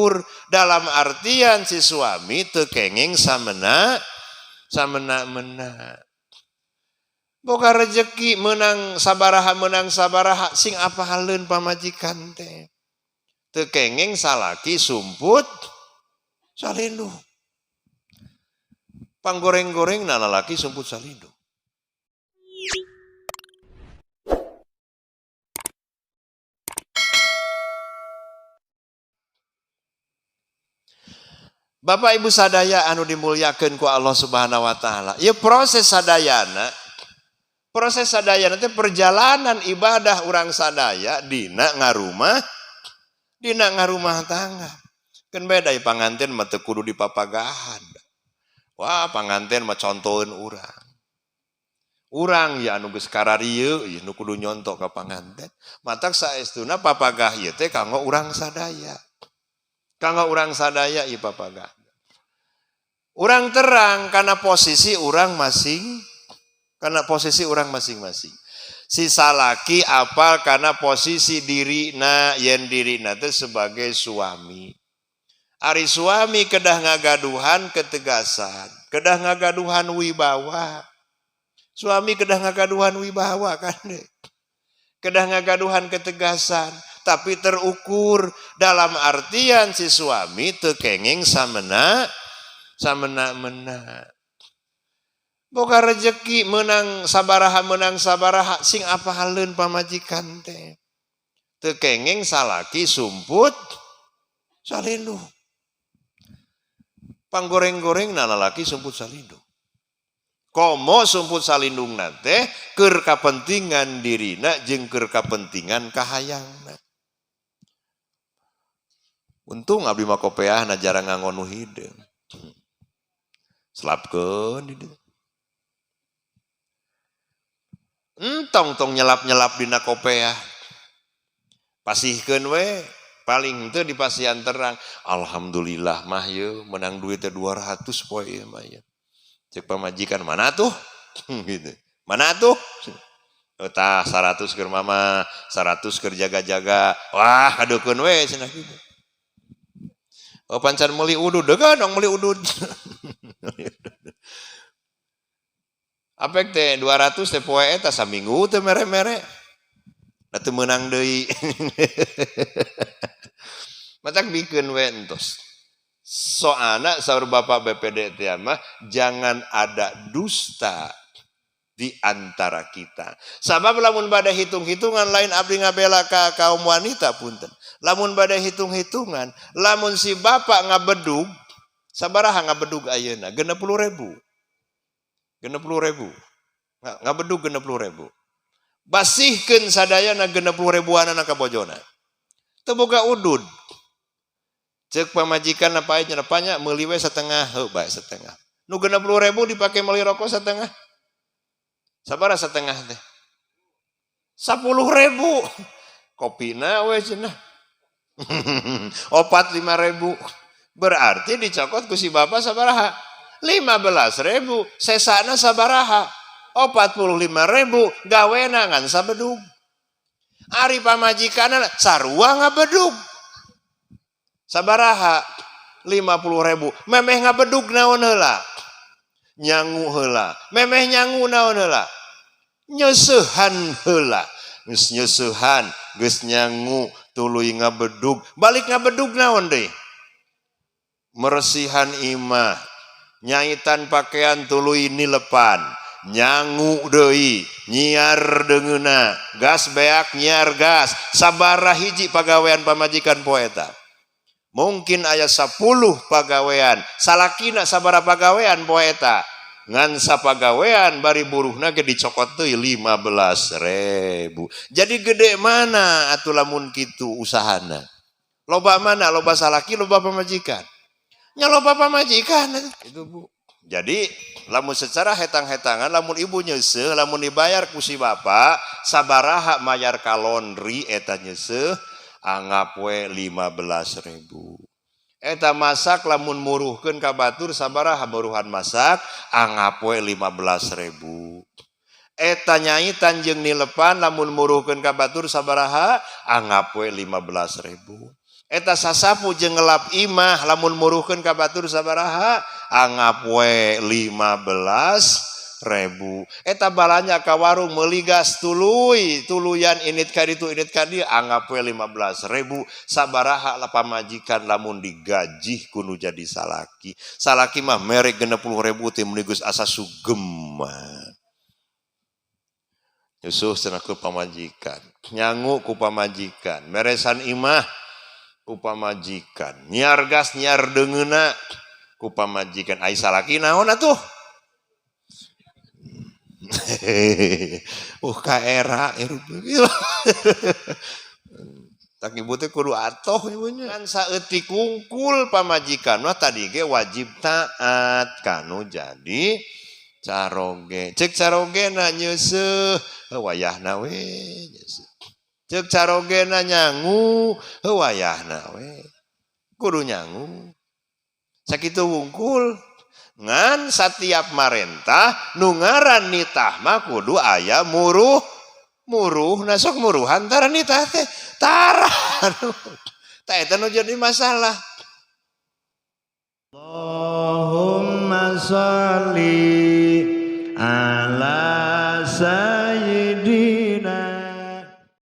terukur dalam artian si suami teu kenging samena samena-mena. Boga rejeki menang sabaraha sing apaleun pamajikan teh. Teu kenging salaki sumput salindung. Panggoreng-goreng na lalaki sumput salindung. Bapak Ibu sadaya anu dimuliakeun ku Allah Subhanahu wa taala. Ieu proses sadayana, proses sadayana teh perjalanan ibadah urang sadaya dina ngarumah tangga. Keun beda ieu panganten mah teu kudu dipapagahan. Wah, panganten mah contoheun urang. Urang ya anu geus kararieu ieu nu kudu nyontoh ka panganten. Matak saestuna papagah ieu teh kanggo urang sadaya. Kanggo urang sadaya ieu papagah. Urang terang karena posisi urang masing, karena posisi urang masing-masing. Si salaki apal karena posisi dirina yen dirina teh sebagai suami. Ari suami kedah ngagaduhan ketegasan, kedah ngagaduhan wibawa. Suami kedah ngagaduhan wibawa kan deh. Kedah ngagaduhan ketegasan, tapi terukur dalam artian si suami teu kenging samena samena-mena. Boga rejeki menang sabaraha sing apaleun pamajikan teh. Teu kenging salaki sumput salindung. Panggoreng-goreng na lalaki sumput salindung. Komo sumput salindung teh keur kapentingan dirina jeung keur kapentingan kahayangna. Untung abdi mah kopeahna jarang nganggo nu hideung. Selapkeun di dieu. Entong tong nyelap-nyelap dina kopeah. Pasihkeun we, paling teu dipasihan terang. Alhamdulillah mah yeuh menang duit teh 200 poe ieu mah yeuh. Cek pamajikan mana tuh? Gitu. Mana tuh? Oh, tah 100 keur mama, 100 keur jaga-jaga. Wah, kadukeun we cenah kitu. Oh, pancan meuli udud, degan dong meuli udud. Apek teh 200 teh poe eta saminggu teh mere-mere. Da teu meunang deui. Matak bikeun we entos. Soalna saur Bapak BPD teh mah jangan ada dusta di antara kita. Sabab lamun bade hitung-hitungan lain abdi ngabela ka kaum wanita punten. Lamun bade hitung-hitungan, lamun si bapak ngabedug, sabaraha ngabedug ayeuna? 60.000. 60.000. Ngabedug 60.000. Basihkeun sadayana 60.000-anana ka bojona. Teu boga udud. Ceuk pamajikan apa nya napanya meuli we setengah, heuh bae setengah. Nu 60.000 dipake meuli rokok setengah. Sabaraha setengah teh? 10.000. Kopina we cenah. 4 5.000. Berarti dicokot ku si bapak sabaraha? 15.000. Sesana sabaraha? 45.000. Gawena ngan sabedug. Ari pamajikanna sarua ngabedug. Sabaraha? 50.000. Memeh ngabedug naon heula? Nyangu heula. Memeh nyangu naon heula? Nyeusehan heula. Geus nyeusehan, geus nyangu, tuluy ngabedug. Balik ngabedug naon deui? Meresihan imah, nyaitan pakaian tuluy nilepan, nyangu deui, nyiar deungeuna, gas beak nyiar gas. Sabaraha hiji pagawean pamajikan poe eta? Mungkin aya 10 pagawean, salakina sabaraha pagawean poe eta? Ngan sapagawean bari buruhna ge dicokot deui 15.000. Jadi gede mana atuh lamun kitu usahana? Loba mana? Loba salaki, loba pamajikan. Nya loba pamajikan itu Bu. Jadi lamun secara hetang-hetangan lamun ibu nyeuseuh, lamun dibayar ku si bapak sabaraha mayar ka laundry eta nyeuseuh anggap we 15.000. Eta masak lamun muruhkeun ka batur sabaraha muruhan masak anggap we 15.000. Eta nyaitan jeung nilepan lamun muruhkeun ka batur sabaraha anggap we 15.000. Eta sasapu jeung ngelap imah lamun muruhkeun ka batur sabaraha? Anggap we 15 ribu. Eta balanja ka warung meuli gas, tuluy tuluyan init ka ditu, init ka dieu, anggap we 15 ribu. Sabaraha lah pamajikan lamun digaji ku nu jadi salaki? Salaki mah mere 60 ribu teh meuni geus asa sugem. Nyusuh cenah ku pamajikan, nyangu ku pamajikan, meresan imah ku pamajikan, nyiar gas, nyiar deungeuna ku pamajikan. Ai salaki naon atuh? Ka era tak ibu teh kudu atoh ibunya kan. Saeutik kungkul pamajikan mah tadi ge wajib taat kanu jadi caroge. Cek carogena nyeuseuh, wayahna we nyeuseuh. Cek carogena nyangu, wayahna we kudu nyangu. Sakitu wungkul. Ngan setiap marentah nu ngaran nitah mah kudu aya muruh muruh. Nah, sok muruhan tara nitah teh? Tara. Tah, eta nu jadi masalah. Allahumma sholli ala